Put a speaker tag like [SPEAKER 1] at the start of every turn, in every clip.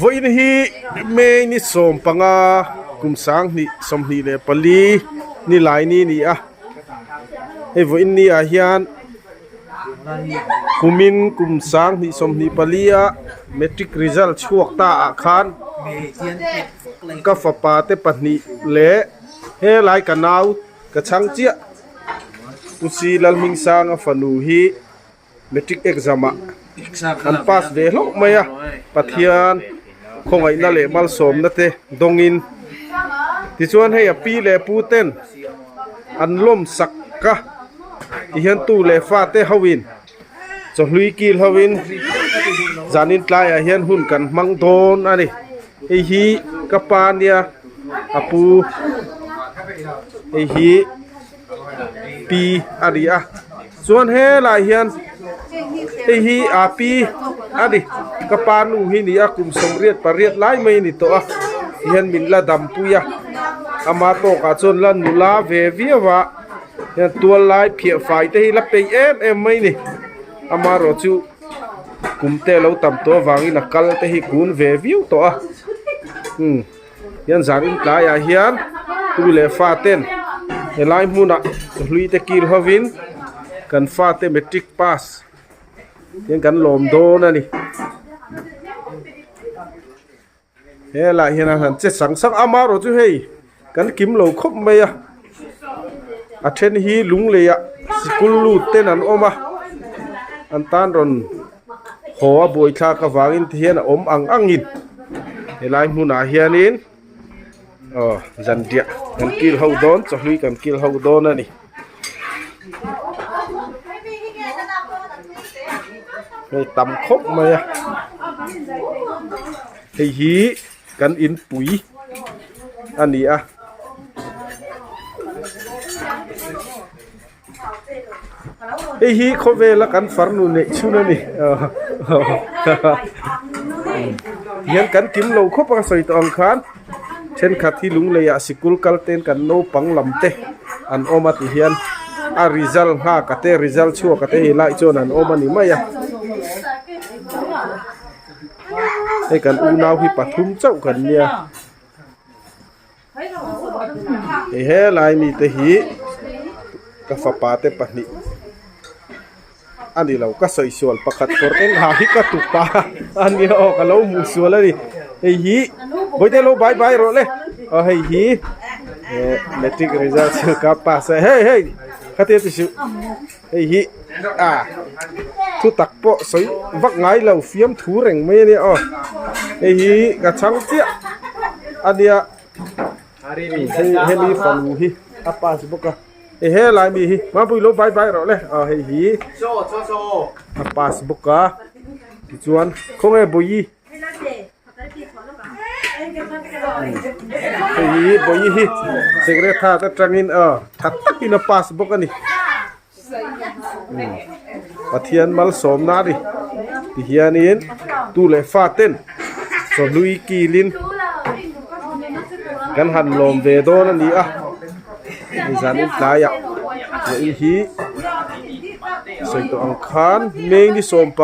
[SPEAKER 1] Vawiin hi May ni 15 kum 2024 ni lai ni a ni a hei vawiin ni ah hian kumin kum 2024 a matric result chhuak ta ah khan ka fapa te pahnih leh helai ka nau ka chhang chiah Pu Si Lalhmingsanga fanu hi Matric exam ah an pass ve hlauh mai a, Pathian khawngaihna leh malsawmna te dawngin tichuan hei a pi leh pu ten an lawm sak a tihian tu leh fa te ho in chawhlui kil ho in zanin tlaiah hian hun kan hmang dawn a ni hei hi ka pa nia a pu hei hi. Pi a ni a chuan helai hian hei hi aa pi a ni ka pa nu hi ni a kum 88 lai mai a ni tawh a tihian min la dam pui a ama tawkah chuan la nula ve viau a hian tual lai phiah fai te hi la peih em em mai a ni amaherawh chu kum te a lo tam tawh avangin a kal te hi kun ve viau tawh a umm. Hian zan in tlaiah hian tu leh fa ten helai hmunah hlui te kil hovin kan fate matric pass hian kan lawm dawn a ni. Helaiah hian a han che sang sang a amaherawh chu hei kan kim lo khawp mai a a then hi lung leiah sikul lut ten an awm a an tan rawn haw a buaithlak avangin ti hian a awm ang angin helai hmunah hianin aw zanriah kan kil ho dawn chawhlui kan kil ho dawn a ni. Hei tam khawp mai a hei hi kan inpui a ni a. Hei hi khawvela kan farnu neih chhun a ni hian kan kim lo khawp a sawi tawh ang khan thenkhat hi lungleiah sikul kal ten kan naupang lam te an awm a ti hian a result nghak a te result chhuak a te hei lai chuan an awm a ni mai a hei kan unau hi pathum chauh kan nia. Hei helai mite hi ka fapa te pahnih a ni lo ka sawi sual pakhat kawr eng ha hi ka tupa a nia aw ka lo hmuh sual a ni hei hi bawihte lo bye bye rawh le aw hei hi eh matric result chu ka pass a hei hei khatia ti suh hei hi a thu tak pawh sawi vak ngai lo fiam thu reng mai a nia aw hei hi ka chhang chiah a nia hei hemi fanu hi a pass bawk a hei helai mi hi mapui lo bye bye rawh le aw hei hi a pass bawk a tichuan khawnge bawihi. Hei hi bawihi hi cigarette hat atangin aw tha takin a pass bawk a ni Pathian malsawmna a ni tihianin tu leh fa ten chawhlui kilin kan han lawm ve dawn a ni a hei zanin tlaiah bawihi hi. Sawi tawh ang khan May ni 15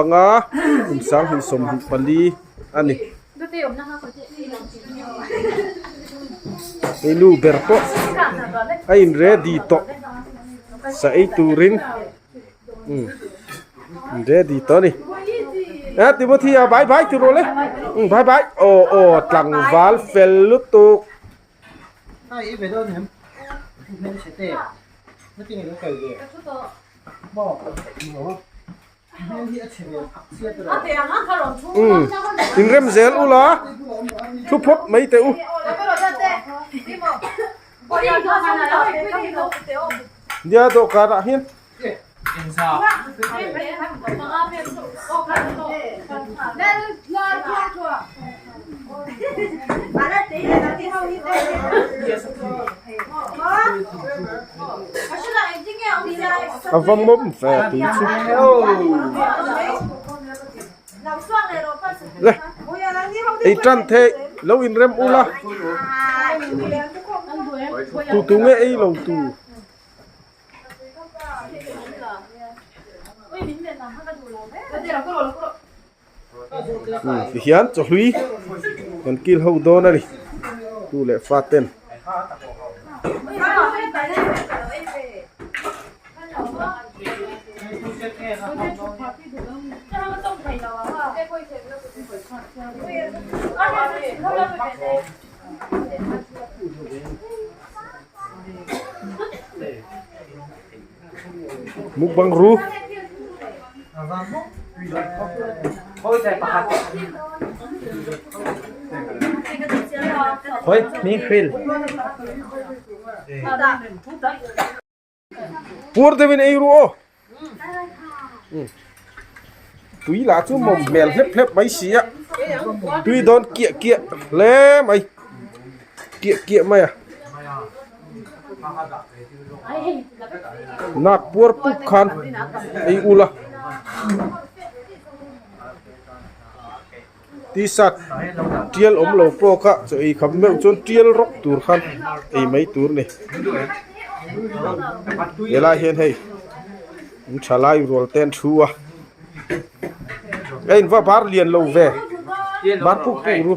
[SPEAKER 1] kum 2024 a ni. Hei nu ber pawh a in ready tawh sa ei turin umm in ready tawh a ni. A Timothy a bye bye tur aw le umm bye bye aw aw tlangval fel lutuk. Umm inrem zel ula thu phawt mai teh u. Nia dawhkanah hian. A va mawm ve tui chu le ei tan theih lo inrem ula tu tu nge ei lo tu. Umm tihian chawhlui kan kil ho dawn a ni tu leh fa ten. Mukbang ru.
[SPEAKER 2] Hoi, mi hril.
[SPEAKER 1] Puar deuhin ei ru aw. Tui lah chu mawm hmel hlep hlep mai si a. Tui dawn kiah kiah hle mai. Kiah kiah mai a. Nak puar pup khan ei ula. T-shirt tial awm lo pawh kha chaw ei kham meuh chuan tial rawk tur khan ei mai tur a ni. Helai hian hei in tha lai rual te an thu a a in va bar lian lo ve bar puk puk ru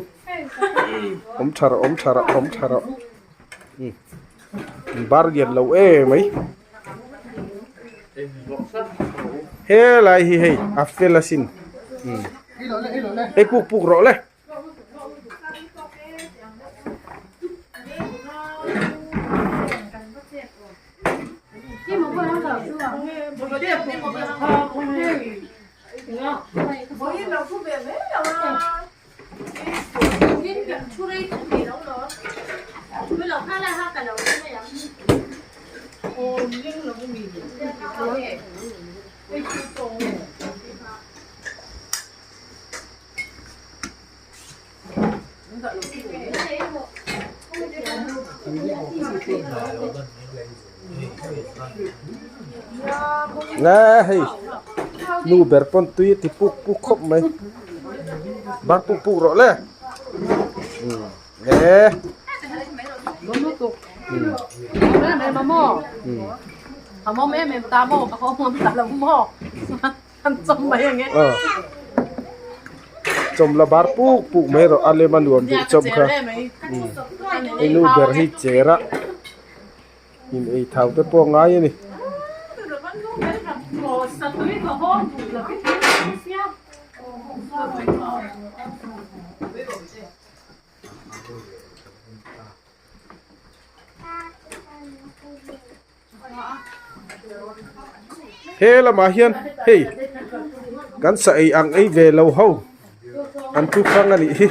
[SPEAKER 1] awm tha rawh awm tha rawh awm tha rawh in bar lian lo em mai. Helai hi hei a fel asin umm hei puk puk rawh le. Nge hei nu ber pawn tui a ti puk puk khawp mai bar puk puk rawh le nge Chawm la bar puk puk mai rawh a lem a nuam duh chawm kha hei nu ber hi cher a in ei thau te pawh a ngai a ni. He lamah hian hei kan sa ei ang ei ve lo ho an thu hrang a nih hi.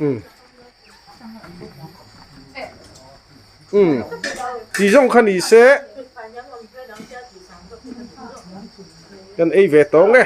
[SPEAKER 1] Um um ti zawng kha ni se kan ei ve tawng e.